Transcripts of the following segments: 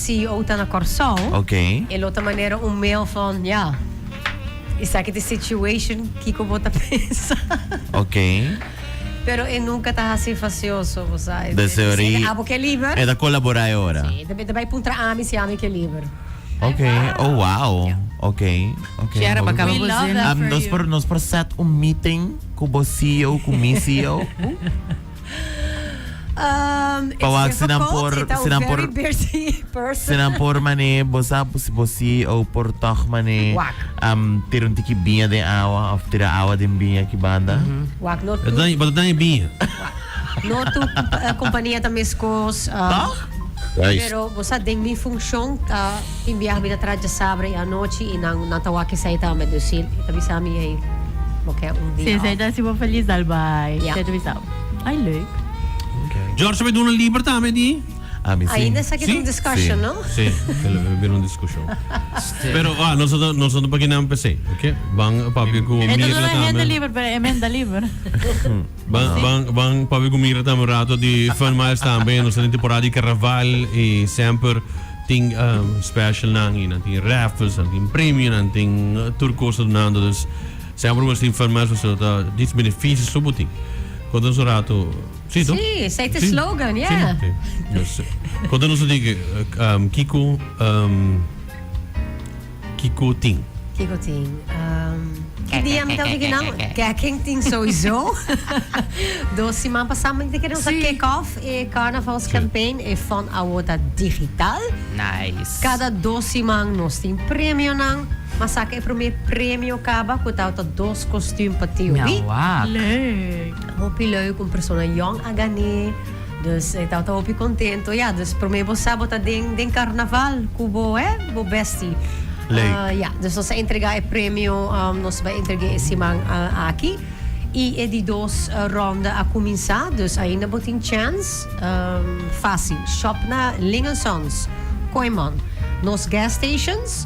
CEO ta na Kòrsou. Ok. E lo ta manera un mail van, ja, esaki ta e situation, kiko bo ta pensa? Ok. Pero e nunca ta haci facioso, bo sa. Dus e ora ei. Abo ke liber. E ta colabora e ora. Si, e ta bai puntra ami si ami ke liber. Ok, oh wow. Ok, ok. Shera, Hopi bacaba bon. bo zin. Nos por, nos por set un meeting cu bo CEO, cu mi CEO. Pa wak si nan por, si nan por, si nan por mane, bo sa si bo CEO por toch mane, um, tira un tiki biña den awa of tira awa den biña aki banda. Wak no tur. Bo ta daña biña. No tur compania ta mescos. Toch? Pero bo sa den mi funcion ta tin biaha mi ta traha djasabra y anochi y nan nan ta wak esey tambe dus si e ta bisa mi ey bo ke un dia Si esey off. ta haci bo feliz dal bay. Ja. Esey ta bisa bo. Ay leuk. George ta bay duna liber tambe di. Ami si. Ainda esaki ta un discussion no? Si, el a bira un discusion. Pero ah nos ta nos ta paki nan p'esey, ok? Ban papia cu E ta Mirla duna hende tambe. liber pero e menda liber. Ban ban ban papia cu Mirla tambe un rato di Fun Miles tambe. Nos ta den temporada di carnaval y semper tin specialnan y nan tin raffles, nan tin premio, nan tin tur cos ta dunando. Dus semper nos tin Fun Miles pasobra ta dis beneficio so bo tin. Conta nos un rato. Sí, toch? Sí, esei ta e Sí. slogan, ja. Sí, sí. Dus, conta nos un tiki, kiko, kiko tin? Kiko tin? Ki dia mi tabata kinan? Keken tin sowieso. Dos siman pasá mi ta kere nos a kick off e carnavalscampaign, e Fun Awo ta digital. Nice. Kada dos siman nos tin premionan. M'a saka e promé premio kaba ku tabata dos kostuum pa TOB. Mi a wak. Leuk. Hopi leuk, un persona yong a gané. Dus e tabata hopi contento. Ya, dus promé bo sa bo ta den den carnaval cu bo, hè, bo bestie. Leuk. Ya, dus nos a entrega e premio, nos bai entregué e siman aki. Y e di dos ronde a cuminsa, dus ainda bo tin chance. Fácil, shop na Ling and Sons, Kooiman, nos gas stations.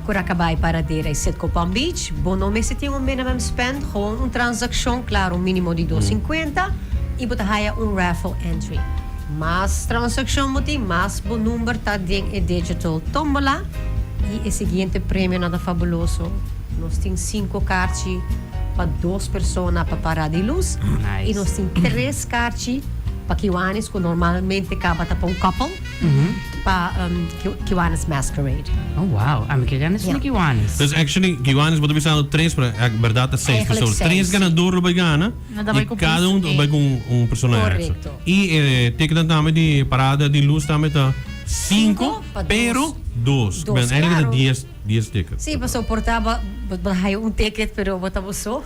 Curacabai, Paradera y Citgo Palm Beach. Bo no mester tin un minimum spend, gewoon un transaccion, claro un minimo di dos cincuenta, y bo ta haya un raffle entry. Mas transaccion bo tin, mas bo number ta den e digital tombola y e siguiente premionan ta fabuloso. Nos tin cinco kaarchi pa dos persona pa Parada di Luz y nos tin tres kaarchi pa Kiwanis cu normalmente caba ta pa un couple. Pa Kiwanis Masquerade. Oh wow, ami ke gana esuna Kiwanis. Dus actually Kiwanis bo ta bisando tres pero berdad ta seis. Eigenlijk Pasobra seis, tres ganador lo bay gana y cada un lo bay cu un persona extra. Correcto. Y e ticketnan tambe di parada di luz tambe ta cinco pa dos. pero dos. Dos, Ben eigenlijk ta claro. dies dies ticket. Sí, pasobra por ta bo bo haya un ticket pero bo ta bo so.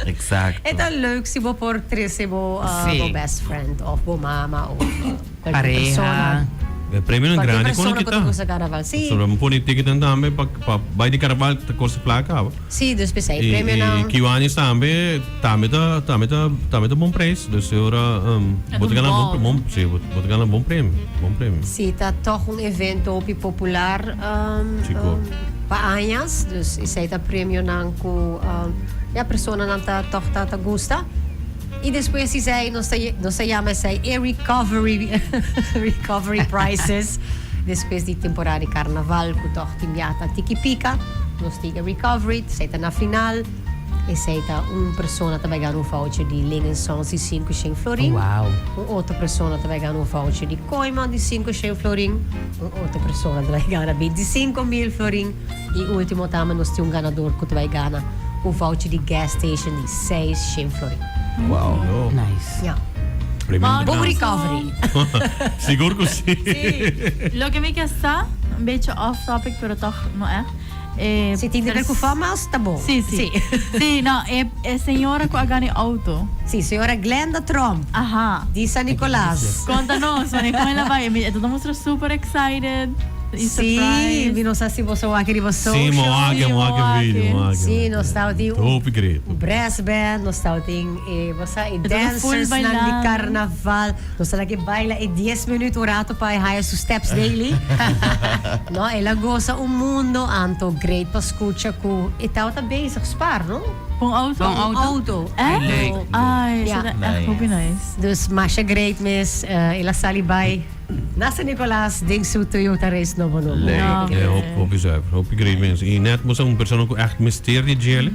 Exacto. E ta leuk si bo por trece bo Sí. bo best friend of bo mama of cualkier Pareha. persona. E premionan Cualkier grandi kon persona a cu ta kita. gusta carnaval. Sí. Pasobra mi pone ticketnan tambe pa pa bai di carnaval ta kosta plaka caba. Sí, dus p'esei Y premionan. y Kiwanis tambe tambe ta tambe ta tambe ta bon prijs. Dus e ora Ta bo ta un gana bon bom. bon sí bo ta gana bon premio bon premio. Sí, ta toch un evento hopi popular Sigur. pa añas. Dus esei ta premionan cu ya personanan ta toch ta ta gusta. Y despues esei nos ta nos ta yama esei e recovery recovery prizes. Despues di temporada di carnaval cu toch tin biaha ta tiki pica, nos tin e recovery, esei ta na final. Esei ta un persona ta bai gana un voucher di Ling and Sons di sinku shen florin. Wow. Un otro persona ta bai gana un voucher di Kooiman di sinku shen florin. Un otro persona ta bai gana 25.000 florin. Y ultimo tambe nos tin un ganador cu ta bai gana un voucher di gas station di seis shen florin. Wow. Nice. Ja. Premio Bon grandi. recovery. Sigur cu si. Sí. Loke mi ke sa, un beetje off topic, pero toch no echt. E Si tin di ver cu fama, ta bon. Sí, sí. Sí, no, e, e señora cu a gana e auto. Sí, señora Glenda Tromp. Aha. Di San Nicolas. Conta nos, wanneer con el a bay? Mi, e ta mustra super excited y Sí, surprised. mi no sa si boso wak riba Sí, social. mi wak, mi wak e video, mi wak e Sí, nos tabatin un Hopi great. un brass band, nos tabatin e, bo sa, e E tabata full dancers nan di bailando. carnaval. Nos ta ke baila e dies minuut un rato pa e haya su steps daily. No, el a gosa un mundo, anto great pa scucha cu e tabata bezig spaar, no? Pa un auto? Pa un Un auto. auto. Echt? Leuk. Ay, Ja. eso ta echt hopi nice. Dus masha great mes, el a sali bay. Na San Nicolas den su Toyota Race nobo nobo. Leuk. Ja, hopi, hopi zuiver, hopi great mens. Y net bo sa un persona cu echt mester di djele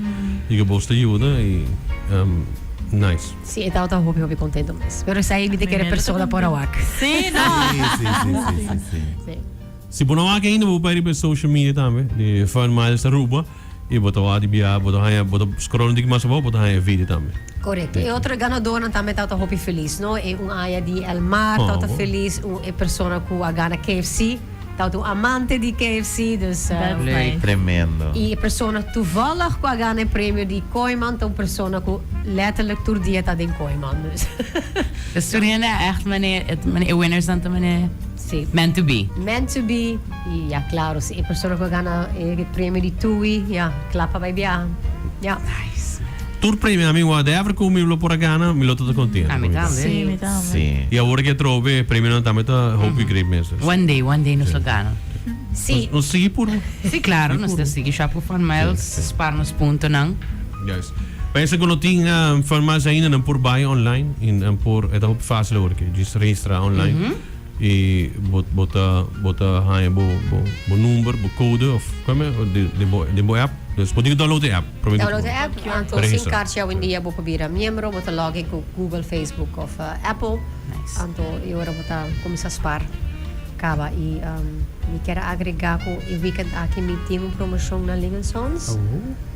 y cu bos ta yuda y um, nice. Si, e tabata hopi hopi contento mes. Pero esai mi ta kere persona por a wak. Si, no. Si, si, si, si, si, si. Si. Si bo no wak ainda bo por bai riba e social media tambe di Fun Miles Aruba y bo ta wak di bia bo ta haña bo ta scroll un tiki mas abou bo ta haña e video tambe. Correcto. E otro ganadornan tambe tabata hopi feliz, no? E un aya di El Mar tabata feliz, un e persona cu a gana KFC tabata un amante di KFC, dus That's nice. Tremendo. Y e persona toevallig cu a gana e premio di Kooiman ta un persona cu letterlijk tur dia ta den Kooiman, dus. Dus tur hende a echt mane, e mane e winners nan ta mane Sí. meant to be. Meant to be. Y ya, claro, si e persona cu a gana e premio di Tui, ya, cla pa bay biaha. Ya. Nice. Tur premio ami whatever cu mi lo por a gana, mi lo ta contento. Ami tambe. Sí, mi tambe. Sí. Y awor que trobe e premionan tambe ta hopi great mes. One day, one day nos lo gana. Sí. Nos sigui puro. Sí, claro, nos ta sigui shop cu Fun Miles, spaar nos puntonan. Juist. Pensa cu no tin Fun Miles ainda, nan por bay online y nan por, e ta hopi facil awor que just registra online. Y bo bo ta bo ta haña bo bo bo number, bo code of como di den bo den bo app. Dus bo tin cu download e app prome cu Download e app, anto sin registra. karchi awendia bo por bira miembro, bo ta login cu Google, Facebook of Apple. Nice. Anto e ora bo ta cuminsa spar caba. Y mi kier a agrega cu e weekend aki mi tin un promocion na Ling Sons.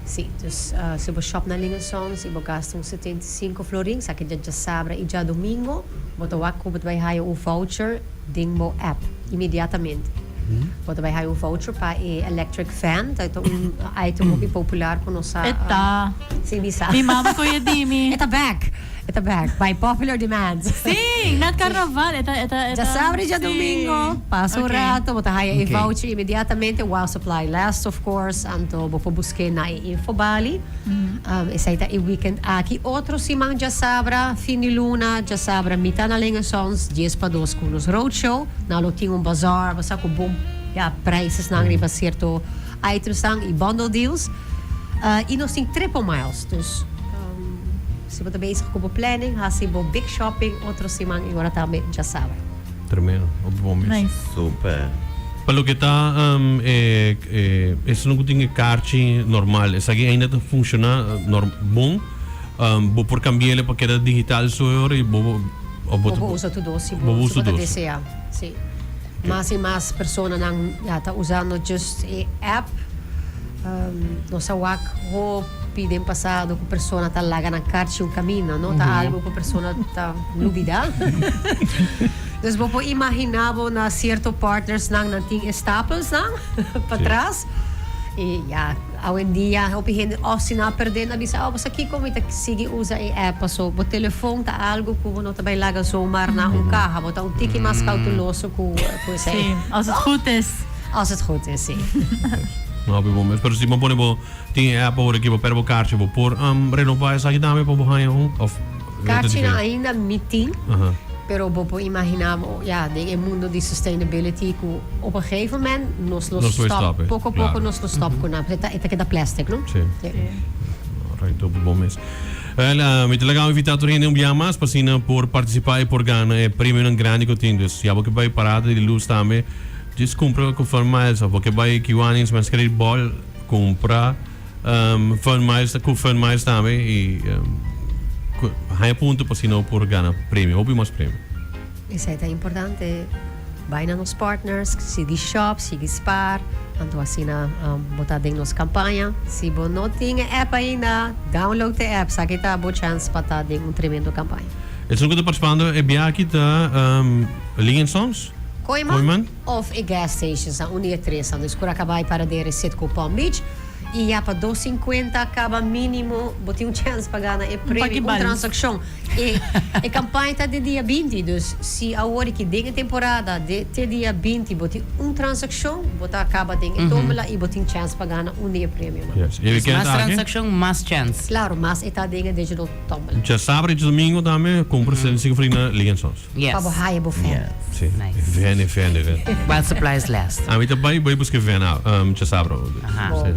Si, dus si bo shop na Ling Sons y bo gasta un 75 florin, sa ki dja djasabra y djadomingo, Bo ta wak ku bo ta bai haya un voucher den bo app inmediatamente. Bo ta bai haya un voucher pa e electric fan, ta ta un item hopi popular ku nos sa. E ta. Si mi sa. Mi mama ku e di mi. E ta back. E ta back. By popular demand. Si, na carnaval. E ta, e ta, e ta. Djasabra i djadomingo. Pasa un rato, bo ta haya e voucher inmediatamente while supply lasts of course. Anto bo por busk'é na e infobali. Esei ta e weekend aki. Otro siman djasabra, fin di luna, djasabra mita na Lingensons, dies pa dos ku nos roadshow. Nan lo tin un bazaar, bo sa ku bon ya prijsesnan riba sierto itemsnan i bundle deals. I nos tin triple miles, dus si bo ta bezig ku bo planning, hasi bo big shopping otro siman i ora tambe djasabra. Tremendo, hopi bon mes. Nice. Super. Pa loke ta e esnan ku tin e karchi normal, esaki ainda ta funshoná bon. Bo por kambi'el pa keda digital so e ora i bo Bo por usa tur dos si bo ta deseá. Sí. Mas i mas personanan ya ta usando just e app. Nos a wak hopi den pasado ku persona ta laga nan karchi un kaminda, no? Ta algu ku persona ta lubidá. Dus bo por imaginá bo na sierto partnersnan nan tin e stapelsnan patras. I ya, awendia hopi hende òf si nan a pèrdè nan a bisa, oh bo sa kiko mi ta sigui usa e app paso bo telefon ta algu ku bo no ta bai laga zomaar na un kaha. Bo ta un tiki mas kauteloso ku esei. Sí, als het goed is. Als het goed is, sí. No hopi bon mes. Pero si bo pone bo tin e app awor aki bo perde bo kaartje bo por renova esaki tambe pa bo haña un of Kaartjenan ainda mi tin, pero bo por imagina bo ya den e mundo di sustainability ku op een gegeven moment nos lo stop, poko poko nos lo stop ku nan, pasobra e ta keda plastic no. Sí. Alright, hopi bon mes. Wel, mi ta laga invita tur hende un bia mas pa asina por participa y por gana e premionan grandi ku tin. Dus ya bo ke bai parada di luz tambe. Djis kumpra ku Fun Miles of bo ke bai Kiwanis Masquerade Ball kumpra Fun Miles ku Fun Miles tambe y haña punto pa asina bo por gana premio, hopi mas premio. Esei ta importante, bai na nos partners, sigui shop, sigui spaar, anto asina bo ta den nos campaña. Si bo no tin e app ainda, download e app, esaki ta bo chance pa ta den un tremendo campaña. Esun ku ta participando e biaha aki ta Ling and Sons? Kooiman of e gas stations nan un di e tres nan. Dus Curacabai, Paradera y Citgo Palm Beach. Y ya pa dos cincuenta caba minimo bo tin un chance pa gana e premio, un transaccion. E e campaña ta di dia binti, dus si awor aki den e temporada de te dia binti bo tin un transaccion, bo ta caba den e tombola y bo tin chance pa gana un di e premionan. Yes. E weekend Mas aki? transaccion, mas chance. Claro, mas e ta den e digital tombola. Djasabra y djadomingo tambe cumpra 75 florin na Ling and Sons. Yes. Pa bo haya bo fen. Sí. Nice. Ven, ven, ven. While supplies last. Ami ta bai, bai buska ven, um, djasabra. Aha. Sí.